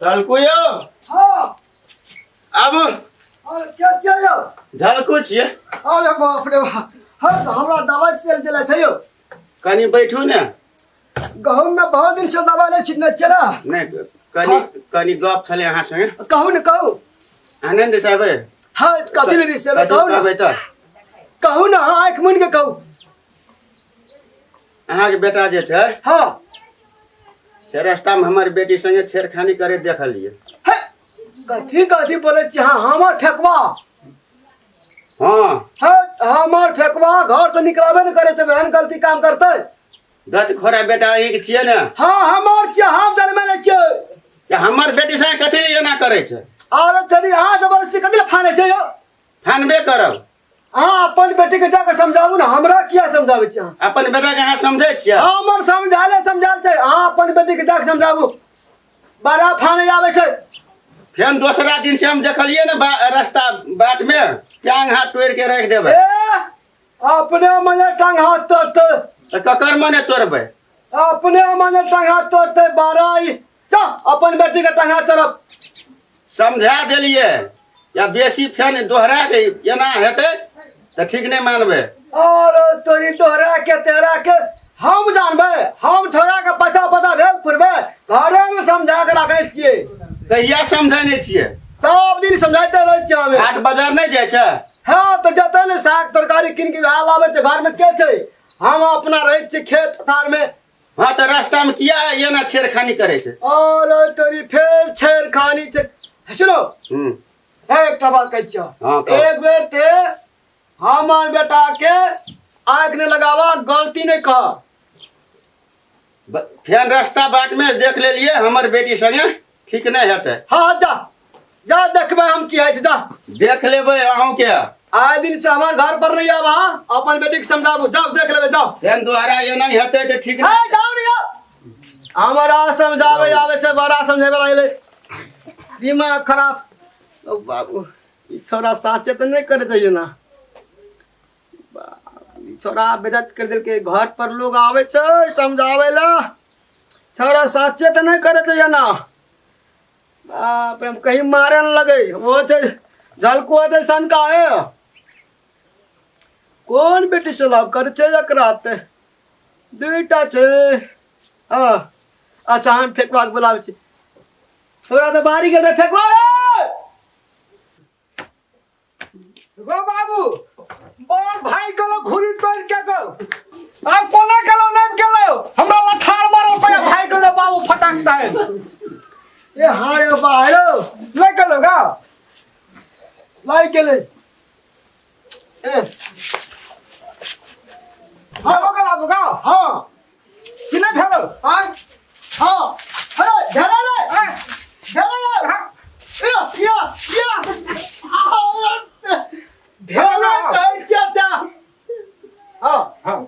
झलकू यौ। हाँ। आबू। अरे क्या छियै यौ? झलकू छियै। अरे बाप रे बाप, हँ तऽ हमरा दवाइ छिटै लए चलै छै यौ। कनि बैठू ने। गहूँम में बहुत दिन से दवाइ नहि छिटने छियै ने। नहि, कनि कनि गप छलै अहाँ संगे। कहू ने, कहू। आनन्द साहब। हाँ, कथी ले रिसेबै? कथी कहू ने। कहबै तऽ? कहू ने, हाँ, आँखि मुनि के कहू। अहाँके बेटा जे छै से रास्तामे हमर बेटी संगे छेड़खानी करे देखलियै। हे, कथी कथी बोलै छी? हाँ, हमर ठेकवा? हाँ। हे, हमर ठेकवा घर से निकलबे ने करै छै, एहन गलती काम करतै? दत खोरा बेटा अहीँके छियै ने? हाँ, हमर छियै, हम जनमे नहि छियै। कि हमर बेटी संगे कथी लए एना करै छै? आरे चली, अहाँ जबरदस्ती कथी लए फानै छै यौ? फानबे करब। अहाँ अपन बेटी के जाके समझाबू ने, हमरा किया समझाबै छी अहाँ? अपन बेटाके अहाँ समझै छियै? हमर समझाले समझाल छै, अहाँ अपन बेटी के जाके समझाबू, बड़ा फाने आबै छै। फेन दोसरा दिन से हम देखलियै ने रास्ता बाटमे टांग हाथ तोड़ि के राखि देबै। ए, अपने मने टांग हाथ तोड़तै। तऽ ककर मने तोड़बै? अपने मने टांग हाथ तोड़तै, बड़ा ई जा अपन बेटी के टांग हाथ तोड़ब। समझा देलियै, या बेसी फेन दोहरा के एना हेतै तऽ ठीक नहि मानबै। और तोरी दोहरा के तेहरा के हम जानबै? हम छोड़ा के पचा पता भेल पुरबै, घरे में समझा के रखने छियै। कहिया समझेने छियै? सब दिन समझाते रहै छियै हमे। हाट बाजार नहि जाइ छै? हाँ तऽ जतऽ ने साग तरकारी कीन के वएह लाबै छै। घर में के छै? हम अपना रहै छियै खेत पथार में। हाँ तऽ रास्ता में किया एना छेड़खानी करै छै? और तोरी फेर छेड़खानी छै। सुनो। एकटा बात कहै छियौ। हाँ, कहू। एक बेर ते हमर बेटा के आँख नहि लगावा, गलती नहि कह। फेर रास्ता बाट में देख लेलियै हमर बेटी संगे, ठीक नहि हेतै। हाँ, जा जा, देखबै हम की होइ छै, जा। देख लेबै अहूँके। आइ दिन से हमार घर पर नहीं आब, हाँ, अपन बेटी के समझाबू, जाओ, देख लेबै, जाओ। फेर दोहरा एना हेतै तऽ ठीक हे नहि। जाओ नहीं आओ, हमारा समझावे आवे छै, बड़ा समझावे वाला एलै, दिमाग खराब। ओ बाबू, ई छोरा साचे तऽ नहि करे चाहिए ना। बाप, ई छोरा बेइज्जत कर देलकै। घर पर लोग आवे छै समझावे ला, छोरा साचे तऽ नहि करे चाहिए ना। बाप रे, हम कहीं मारे न लगे। वो छै झलकुआ छै सनका है। कोन बेटी से लव करे छै एकरा? ते दुईटा छै। हाँ, अच्छा, हम फेकवा के बोलाबै छी। तोरा तऽ बाहरी गेल रहे फेकवा रे। गो बाबू, बड़ भाई गेलो घुरी तोड़ के गो। आब कोना गेलो नहि गेलो, हमरा लथार मारल पे भाई गेलो बाबू फटाक ताइन। ए हाँ रे बा, हेलो। ले गेलो गा? लाइ गेलै। ए। हाँ गेलो बाबू गा? हाँ। कि नहि भेलो? हाँ हाँ, अरे भेलै रे। ए। भेलै रे। हाँ। या या या, भेलै कहै छियै तऽ। हाँ। हाँ।